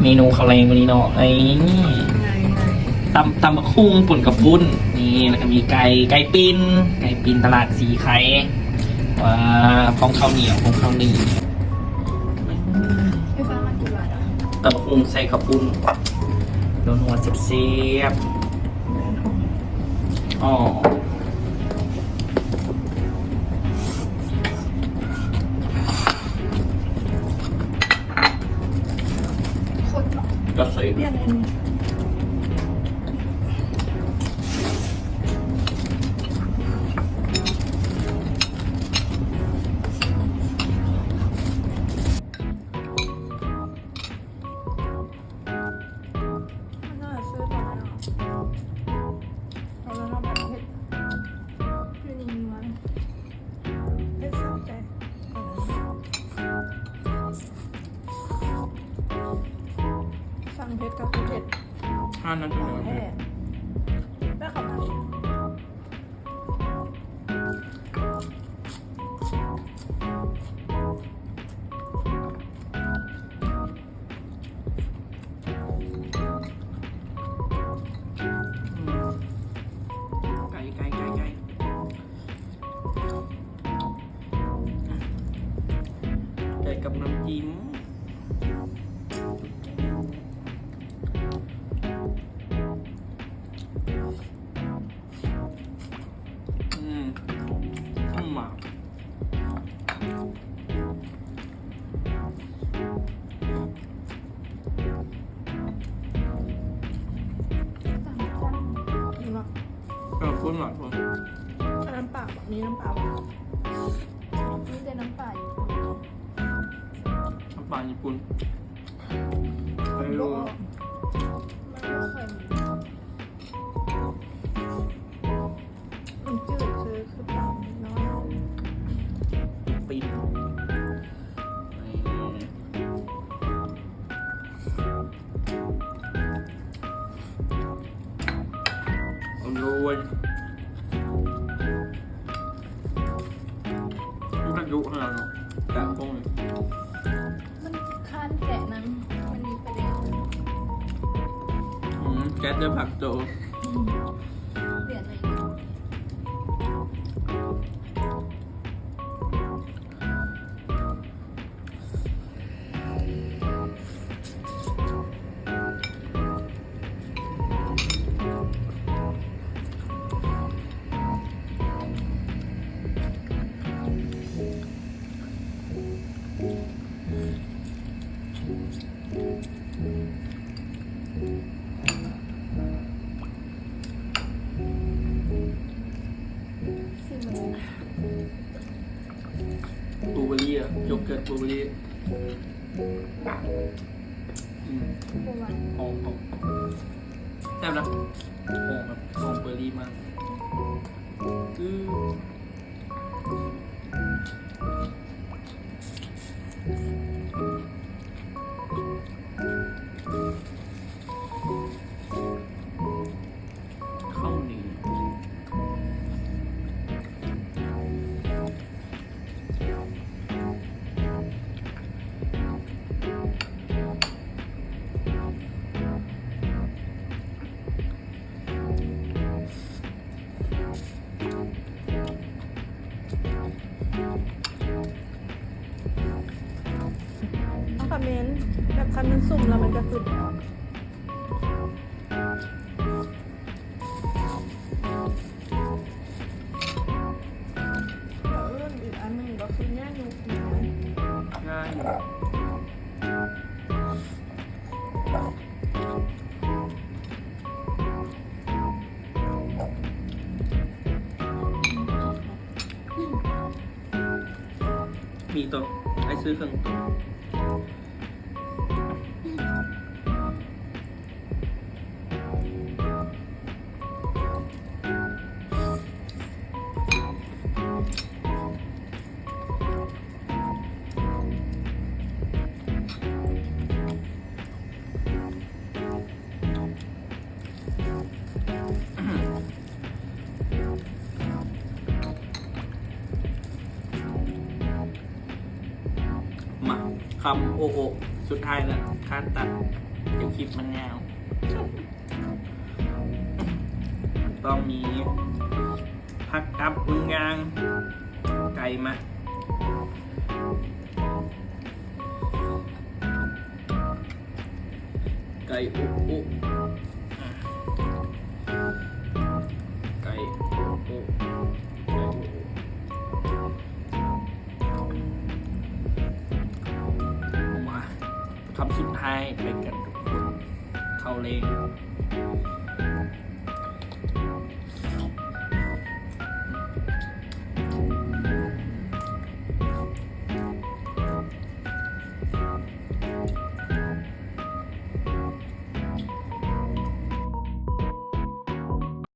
ເມນູເຂົ້າແລງມື້ນີ້ເນາະ ເອີຍ ຕຳ ຕຳບັກຫຸ່ງປົນເຂົ້າປຸ້ນ ນີ້ ແລ້ວກໍມີໄກ່ ໄກ່ປີ້ນ ໄກ່ປີ້ນຕະຫຼາດສີໄຄ ວ້າ ພ້ອມເຂົ້າໜຽວ ພ້ອມເຂົ້າໜີ ຕຳບັກຫຸ່ງໃສ່ເຂົ້າປຸ້ນ ນົວໆ ແຊບໆ ອໍ. ມັນໜ້າຊື້ຕອນນັ້ນເນາະ ຕອນນັ້ນເຮົາແບບເຮັດຢູ່ນີ້ນວນ ເຮັດເຊົາໃຈ ສັ່ງເຜັດກໍຄືເຜັດ ຮ້ານນັ້ນເປັນແບບແທ້ ແລ້ວເຂົາມາ ໄກ່ ໄກ່ ໄກ່ ໄກ່ ໄກ່ກັບນ້ຳຈິ້ມ ອືມ ອືມ ມາ ເອີ ຄົນຫຼາຍຄົນ ນ້ຳປາ ມີນ້ຳປາບໍ່? ມີແຕ່ນ້ຳປາ ນ້ຳປາຍີ່ປຸ່ນ ບໍ່ ມັນບໍ່ເຄີຍມີ ມັນຈືດ ຄື ຄືປາກນ້ອຍ ປີ້ນ ໂອ້ຍ ມັນກະດຸຂະໜາດເນາະ ແກະກົງນີ້ ມັນຄານແກະນຳ ມັນມີປະເດັນ ອືມ ແກະແຕ່ຜັກໂຕ ອືມ ເຫຼືອໜ້ອຍໜຶ່ງ. ບລູເບີຣີ ໂຢເກີດບລູເບີຣີ ອືມ ບໍ່ຫວານ ຫອມ ຫອມ ແຊບນະ ຫອມແບບ ຫອມເບີຣີມາກ ອືມ. ເຂົ້າໜີ ມັນກະເໝັນ ແບບຄັນມັນສຸມແລ້ວມັນກະຂຶ້ນອອກ. ແລ້ວເອີ້ນອີກອັນໜຶ່ງກໍຄືຫຍ້າຍຸກນີ້ນະ ຫຍ້າຍຸກ. ມີໂຕ ອ້າຍຊື້ເຄື່ອງໂຕ. ມາ ຄຳໂອໂອ ສຸດທ້າຍແລ້ວ ຄານຕັດ. ຄລິບມັນຍາວ ຕ້ອງມີຜັກກັບໜຶ່ງຢ່າງ ໄກ່ມາ ໄກ່ອຸ ອຸ ອາ ໄກ່ອຸ ໄກ່ອຸ ມາ ຄຳສຸດທ້າຍໄປກັນກັບຄົນເຂົ້າແລງ